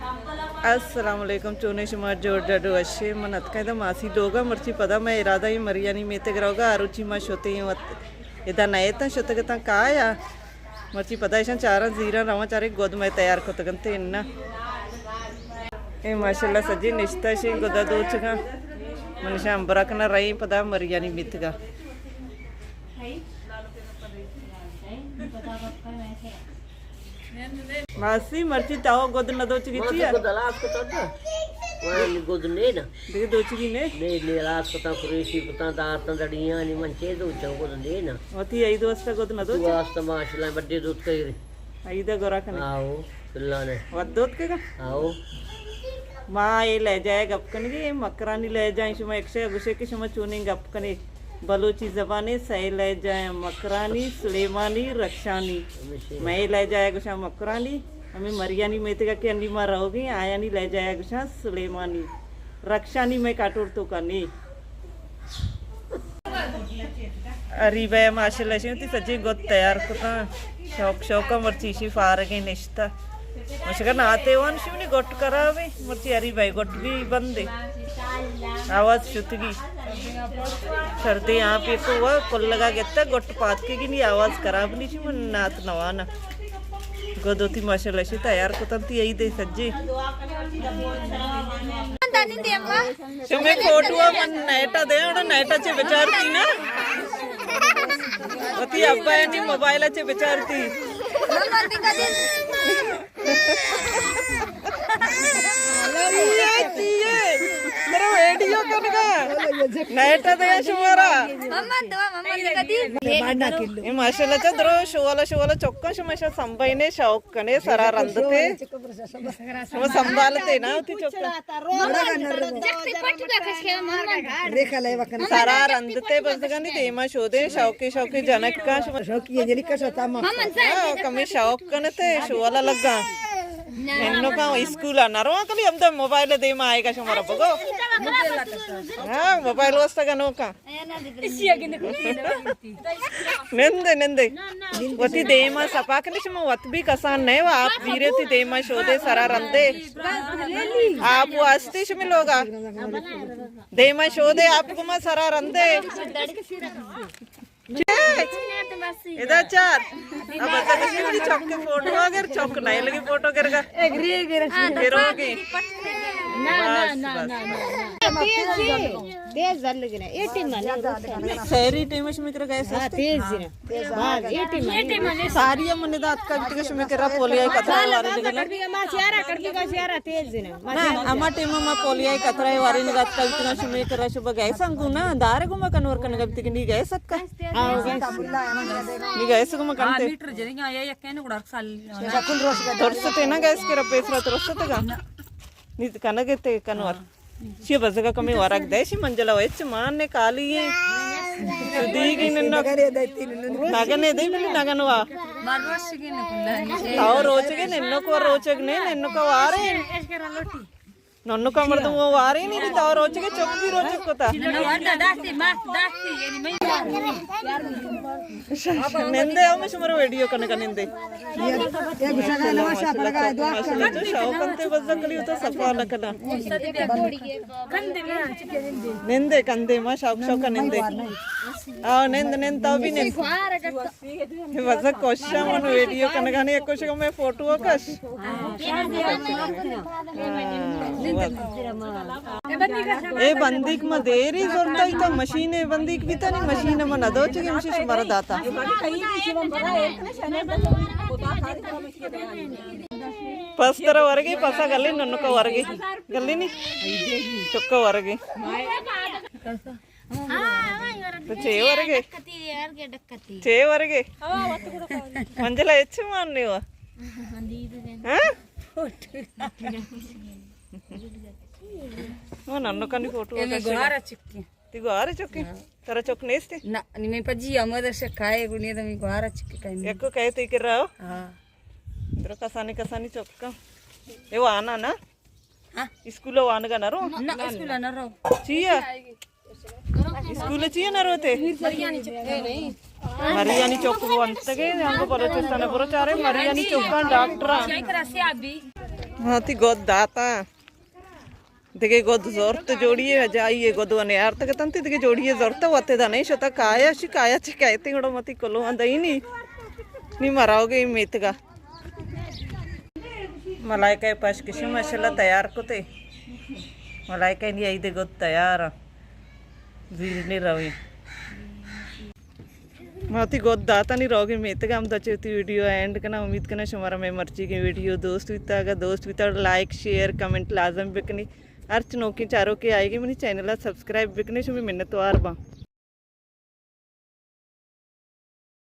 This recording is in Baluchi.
السلام علیکم، چونے شما؟ جوڑ ڈڈ وشے؟ من اتکاں ادا ماسی لوگا، مرچی پدا مئے ارادہ ایں مریانی میتگ روگا، آ روچی ما شتے ایں وت ادا نئے تاں، شتگ تاں کایا۔ مرچی پدا ایشاں چاراں زیراں رواں چارے گد مئے تیار کتگ انت انا۔ اے ماشاءاللہ سجی نشتہ شی گدا دوچگاں۔ من ایشاں امبرا کناں رئیں پدا مریانی میتگا۔ ماسی، مرچی تو گد نہ دوچگی چیا؟ گد ہلاس کتا تھا۔ من گد نے نا۔ دگہ دوچگی نے؟ نے، نے، ہلاس کتا، قریشی کتا، داتاں دڑیاں، نی من چے دوچاں گد نے نا۔ وتی عید واسطہ گد نہ دوچا؟ واسطہ ماشاءاللہ بڈے دوت کئی رے۔ عید گورا کنے؟ آؤ، اللہ نے۔ وت دوت کے گا؟ آؤ۔ ما اے لہجہ ءَ گپ کنگی، اے مکرانی لہجہ ایں۔ شما یک شے گوشے کہ شما چونیں گپ کنے۔ بلوچی زبان ءِ سئے لہجہ ایں، مکرانی، سلیمانی، رخشانی۔ ہمیشہ۔ مئے لہجہ ءَ گوشاں مکرانی، ہمے مریانی میتگ ءَ کہ انی ما روگی، آیانی لہجہ ءَ گوشاں سلیمانی۔ رخشانی مئے کاٹور توکا نی۔ اری بھائی ماشاءاللہ شی وتی سجیں گد تیار کتاں۔ شوق شوق ءَ مرچی شی فارگیں نشتہ۔ مشکا ناتے وان شی منی گٹ کرابیں۔ مرچی اری بھائی گٹ بھی بندے۔ آواز شتگی۔ سردی آپ ایک ہوا کل لگا گتا گٹ پاتکگی نی آواز خراب نی شی من نات نوانا۔ گد وتی ماشاءاللہ شی تیار کتنتی عید ءِ سجے۔ شمے فوٹو من نیٹا دے، اڑا نیٹا چے بچارتی نا۔ وتی ابا انی موبائل چے بچارتی۔ ترا ویڈیو کنگا۔ نیٹا دے شمارا۔ ماما تو ماما کدی۔ اے ماشاءاللہ چا درو شوالا شوالا چکا شما شا سنبھائینے شوق کنے سرا رندتے۔ شما سنبھالتے نا وتی چکا۔ سرا رندتے بزگانی دیما شودے شوقی شوقی جنک کا شما۔ شوقی جنک کا شتا ما۔ ہاں، کمی شوق کنتے شوالا لگا۔ ننو کا اسکول نہ رواں کلی ہم تو موبائل دیما آئے گا شمارا بگو۔ ہاں، موبائل واسطہ گنوکا۔ نندے، نندے۔ وتی دیما سپا کنے شما وت بھی کسان نہ وا، آپ بیرے تی دیما شودے سرا رندے۔ آپ واسطے شمی لوگا۔ دیما شودے آپ گما سرا رندے۔ ادا چار۔ اب بچہ تو چوک کے فوٹو اگر چوک نہیں لگی فوٹو کر گا۔ گروگی۔ تیز زل گنا۔ اے ٹیم نے۔ سہری ٹیم شمی کرا گئے سستے۔ تیز زنا۔ ساری من دات کا بیتگ شمی کرا پولیائی کترا وارے جگہ۔ نا، اما ٹیم ما پولیائی کترا وارے نگات کا بیتگ شمی کرا شبہ گئے سنگو نا، دار گما کنور کنگا بیتگ نی گئے سکا۔ نی گئے سکا ما کنتے۔ میٹر جنگا یا یک کنے گڑا سال۔ ترستے نا گئے سکرا پیسرا ترستے گا۔ نی کنگے تے کنور۔ شی بزگا کمی ورگ دے، شی منجلا وچ مان نے کالی ہیں۔ شدیگی ننو۔ نگنے دے بلی نگنوا۔ او روچگے ننو کو روچگ نے، ننو کو وارے۔ ننو کا مردم وہ وارے نہیں بیتا، او روچگے چک بھی روچگ کتا۔ نندے ہم شمارا ویڈیو کنے کا نندے۔ ماشاءاللہ، ماشاءاللہ، تو شوق انتے بزا کلی تو صفا نہ کنا۔ نندے کندے ما شوق شوق نندے۔ آ نند نند تو بھی نند۔ بزا کوشش من ویڈیو کنگا نے کوشش میں فوٹو کش۔ اے بندیک ما دیری زورتا ایتا مشین بندیک بیتا نی مشین ما ندو چگی مشی شمارا داتا۔ پس ترا ورگی، پسا گلی، ننکا ورگی۔ گلی نی؟ چکا ورگی۔ تو چے ورگے؟ چے ورگے؟ منجلا اچ مان نیوا؟ ہاں؟ وہ ننکانی فوٹو۔ تی گوارا چکی۔ ترا چک نیستے؟ نہ، نی میں پجی آمد شکائے گنی تو میں گوارا چکی کہیں۔ یکو کہے تی کر رہا ہو؟ ہاں۔ درو کسانی کسانی چکا۔ اے وانا نا؟ ہاں۔ اسکول وانگا نہ رو؟ نہ، اسکول نہ رو۔ چیا؟ اسکول چیا نہ روتے؟ مریانی چوک وانتگے، ہم کو بلوچستان برو چارے، مریانی چوکاں ڈاکٹر۔ ہاں، تی گد داتا۔ دگہ گد زرت جوڑی ءَ، جائی ءَ گد و نیارتگ اتنتی، دگہ جوڑی ءَ زرت وتے دنے شتا کایا شی، کایا چی کایتی گڑا متی کلو دئینی۔ نی مراوگے میتگا۔ ملائکہ پشکشی ماشاءاللہ تیار کتے۔ ملائکہ نی عید گد تیار۔ زیرنی روی۔ ما وتی گد داتانی روگی میتگ ہم دا چہ وتی ویڈیو اینڈ کناں۔ امید کناں شمارا مئے مرچیگیں ویڈیو دوست بیتا۔ اگاں دوست بیتا، لائک، شیئر، کمنٹ لازم بکنی۔ ہرچ نوکیں چاروکے آئیگی منی چینل ءَ سبسکرائب بکنی، شمی منتوار باں۔